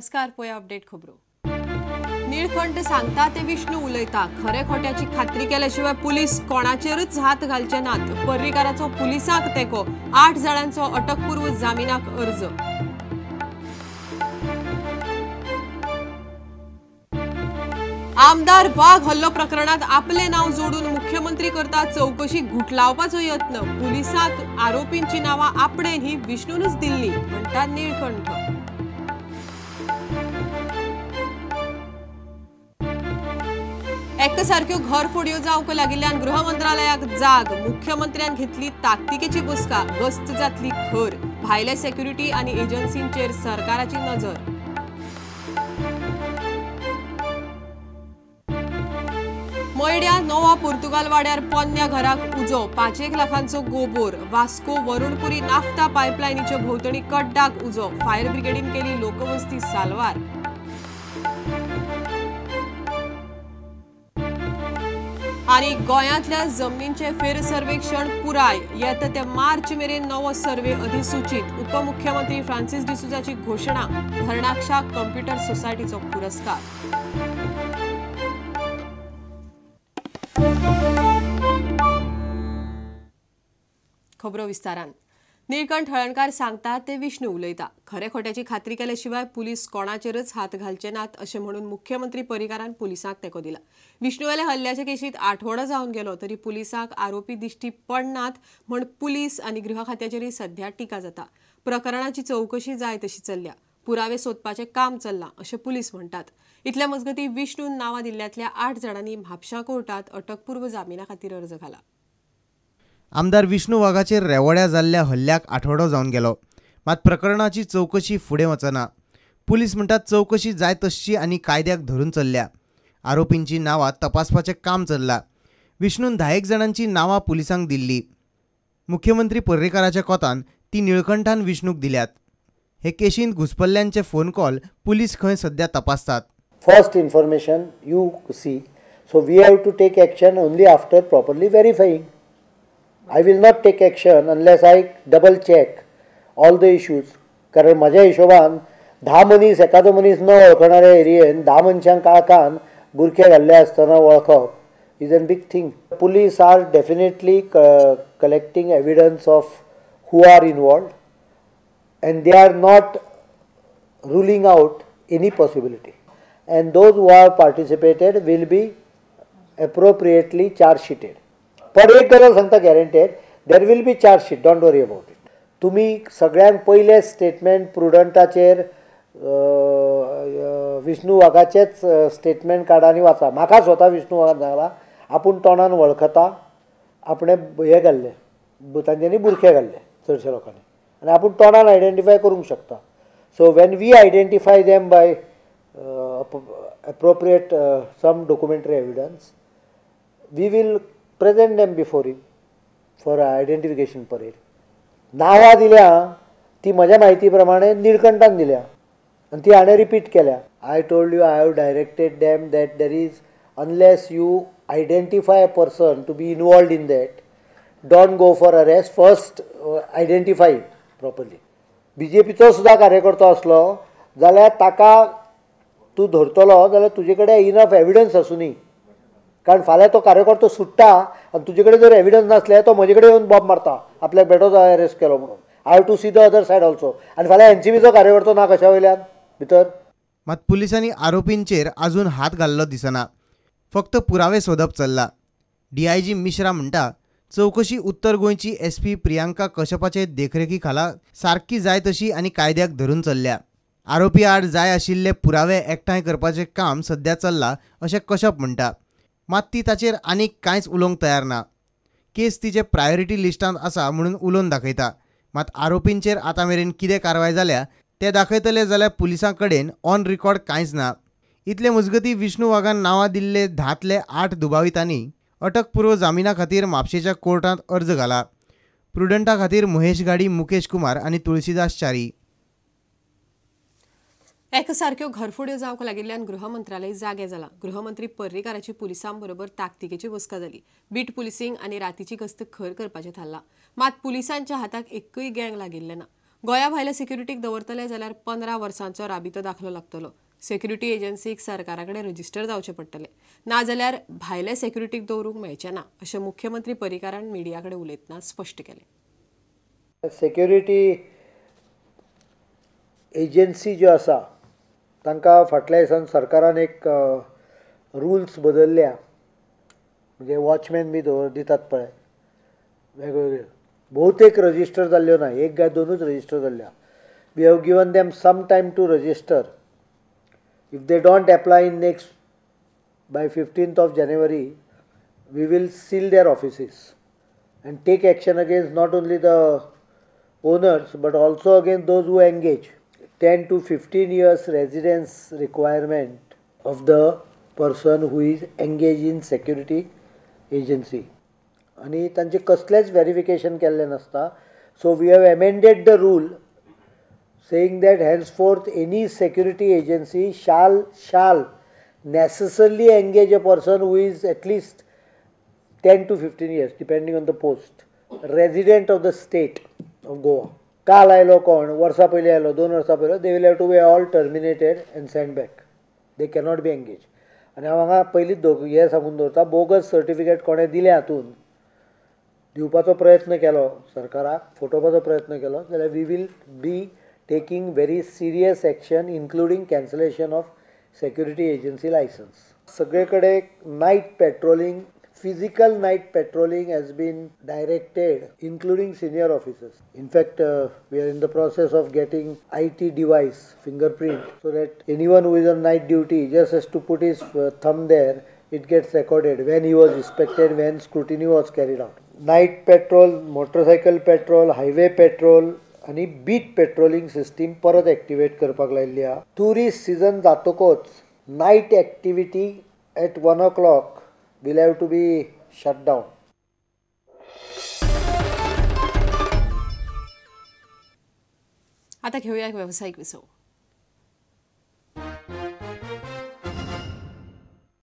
नमस्कार, पळया अपडेट खबरो। निळकंठ सांगता ते विष्णू उलयता। खरे खोट्याची खात्री केल्याशिवाय पुलीस कोणाचेरच हात घालचे नात। पर्रीकाराचो पुलिसांक तेको, 8 जाणांचो अटकपूर्व जामिनाक अर्ज। आमदार वाघ हल्लो प्रकरणात आपले नाव जोडून मुख्यमंत्री करता चौकशी घुटलावपाचो यत्न। पुलिसांक आरोपींची नावां आपणे ही विष्णूनच दिल्ली म्हणटा निळकंठ। एकसारक्यो घरफोडयो जावंक लागिल्ल्यान गृह मंत्रालयाक जाग। मुख्यमंत्र्यान घेतली ताकतिकेची बसका, गस्त जातली खर। भायले सेक्युरिटी आनी एजन्सींचेर सरकाराची नजर। मयड्या नोवा पुर्तुगाल वाड्यार पोन्न्या घराक उजो, 5 लाखांचो गोबोर। वास्को वरुणपुरी नाफ्ता पायपलायनीचे भोंवतणी कड्डाक उजो, फायर ब्रिगेडीन केली लोकवस्ती साल्वार। आनी गोंयांतल्या जमनींचे फेरसर्वेक्षण पुराय, येता ते मार्च मेरेन नवो सर्वे अधिसूचित। उपमुख्यमंत्री फ्रांसिस डिसोझाची घोशणा, धरणाक्षा कंप्युटर सोसायटीचो पुरस्कार। खबरो विस्तारान। निळकंठ हळणकार सांगता ते विष्णू उलयता। खरे खोट्याची खात्री केल्याशिवाय पुलीस कोणाचेरच हात घालचे नात अशें म्हणून मुख्यमंत्री पर्रीकारान पुलिसांक तेंको दिला। विष्णूवेल्या हल्ल्याच्या केशीत आठवडो जावन गेलो तरी पुलिसांक आरोपी दिश्टी पडनात म्हण पुलीस आनी गृह खात्याचेरय सध्या टिका जाता। प्रकरणाची चौकशी जाय तशी चल्ल्या, पुरावे सोदपाचें काम चल्लां अशें पुलीस म्हणटात। इतल्या मजगतीं विष्णून नांवां दिल्ल्यांतल्या 8 जाणांनी म्हापशा कोर्टात अटकपूर्व जामिना खातीर अर्ज घाला। आमदार विष्णू वाघाचेर रेवड्या जाल्ल्या हल्ल्याक आठवडो जावन गेलो, मात प्रकरणाची चौकशी फुडें वचना। पुलीस म्हणटात चौकशी जाय तशी आनी कायद्याक धरून चल्ल्या। आरोपींची नांवां तपासपाचें काम चल्लां। विष्णून 10 जाणांची नांवां पुलिसांक दिल्ली। मुख्यमंत्री पर्रीकाराच्या कोतान ती निळकंठान विष्णूक दिल्यात। हे केशींत घुसपल्ल्यांचे फोन कॉल पुलीस खंय सध्या तपासतात। First information you see, so we have to take action only after properly verifying. I will not take action unless I double check all the issues. कारण म्हज्या हिशोबान 10 मनीस एखादो मनीस न वळखणाऱ्या एरियेन 10 मनशांक काळखान बुरखे घाल्ले आसतना वळखप is an big thing. Police are definitely collecting evidence of who are involved and they are not ruling out any possibility, and those who are participated will be appropriately charge sheeted. पण एक गजाल सांगता guaranteed, there will be charge sheet, don't worry about it. तुमी सगळ्यांत पयलें statement प्रुडंटाचेर Vishnu वाघाचेच statement काडा आनी वाचा। म्हाका स्वता विष्णू वाघान सांगला आपूण तोंडान वळखता, आपणें हें घाल्लें, तांच्यांनी बुरखे घाल्ले चडशा लोकांनी, आनी आपूण तोंडान आयडेंटिफाय करूंक शकता। So when we identify them by appropriate some documentary evidence, we will present them before him for identification parade. नांवां दिल्या ती म्हज्या म्हायती प्रमाणे निळकंठान दिल्या आनी ती हाणें रिपीट केल्या। I told you I have directed them that there is, unless you identify a person to be involved in that, don't go for arrest, first identify properly. बीजेपीचो सुद्दां कार्यकर्तो आसलो जाल्यार ताका तूं धरतलो जाल्यार तुजे कडेन इनफ एविडन्स आसुनी, कारण फाल्यां तो कार्यकर्तो सुट्टा आनी तुजे कडेन जर एविडन्स नासले तो म्हजे कडेन येवन बॉम्ब मारता आपल्याक बेठोच अरेस्ट केलो म्हणून। I have to see the other side also. आनी फाल्यां एनसीबीचो कार्यकर्तो ना कशा वयल्यान भितर। मात पुलिसांनी आरोपींचेर अजून हात घाल्लो दिसना, फक्त पुरावे सोदप चल्ला। डीआयजी मिश्रा म्हणटा चौकशी उत्तर गोंयची एसपी प्रियांका कश्यपाचे देखरेखी खाला सारकी जाय तशी आनी कायद्याक धरून चल्ल्या। आरोपी आड जाय आशिल्ले पुरावे एकठांय करपाचें काम सध्या चल्लां अशें कश्यप म्हणटा, मात ती ताचेर आनीक कांयच उलोवंक तयार ना। केस तिचे प्रायोरिटी लिस्टांत आसा म्हणून उलोवन दाखयता, मात आरोपींचेर आतां मेरेन कितें कारवाय जाल्या ते दाखयतले जाल्यार पुलिसां कडेन ऑन रिकॉर्ड कांयच ना। इतले मजगतीं विष्णू वाघान नांवां दिल्ले 10तले 8 दुबावितांनी अटकपूर्व जामिना खातीर म्हापशेच्या कोर्टांत अर्ज घाला। प्रुडंटा खातीर महेश घाडी, मुकेश कुमार आनी तुळशीदास च्यारी। एकसारक्यो घरफोड्यो जावंक लागिल्ल्यान गृह मंत्रालय जागे जाला। गृहमंत्री पर्रीकाराची पुलिसां बरोबर ताकतिकेची बसका जाली। बीट पुलिसींग आनी रातीची गस्त खर करपाचें थारलां, मात पुलिसांच्या हाताक एकूय गँग लागिल्लें ना। गोंया भायल्या सेक्युरिटीक दवरतले जाल्यार 15 वर्सांचो राबितो दाखलो लागतलो. सेक्युरिटी एजन्सीक सरकारा कडेन रजिस्टर जावचें पडटलें, नाजाल्यार भायले सेक्युरिटीक दवरूंक मेळचें ना अशें मुख्यमंत्री पर्रीकारान मिडिया कडेन उलयतना स्पश्ट केलें. सेक्युरिटी एजन्सी ज्यो आसा तांकां फाटल्या दिसान सरकारान एक रुल्स बदलल्या, म्हणजे वॉचमॅन बी दितात पळय वेगवेगळे, बहुतेक रजिस्टर जाल्ल्यो ना, एक काय दोनूच रजिस्टर जाल्ल्यो. We have given them some time to register. If they don't apply in next by 15th of January, we will seal their offices and take action against not only the owners but also against those who engage. 10 to 15 years residence requirement of the person who is engaged in security agency. आनी तांचे कसलेंच verification केल्लें नासता. So we have amended the rule saying that henceforth any security agency shall necessarily engage a person who is at least 10 to 15 years depending on the post, resident of the state of Goa. काल आयलो कोण, वर्सां पयलीं आयलो, 2 वर्सां पयलीं, they will have to be all terminated and sent back. They cannot be engaged. आनी हांव हांगा पयलींच हें सांगून दवरता, बोगस सर्टिफिकेट कोणें दिलें हातून दिवपाचो प्रयत्न केलो, सरकाराक फटोवपाचो प्रयत्न केलो जाल्यार we will be taking very serious action including cancellation of security agency license. सगळे कडेन night patrolling, physical night patrolling has been directed including senior officers. In fact we are in the process of getting IT device, fingerprint, so that anyone who is on night duty just has to put his thumb there, it gets recorded when he was inspected, when scrutiny was carried out. Night patrol, motorcycle patrol, highway patrol आनी beet patrolling system परत activate करपाक लायिल्ली आहा. Tourist season जातकच night activity at 1 o'clock will have to be shut down. आता घेऊया एक व्यावसायिक विसव.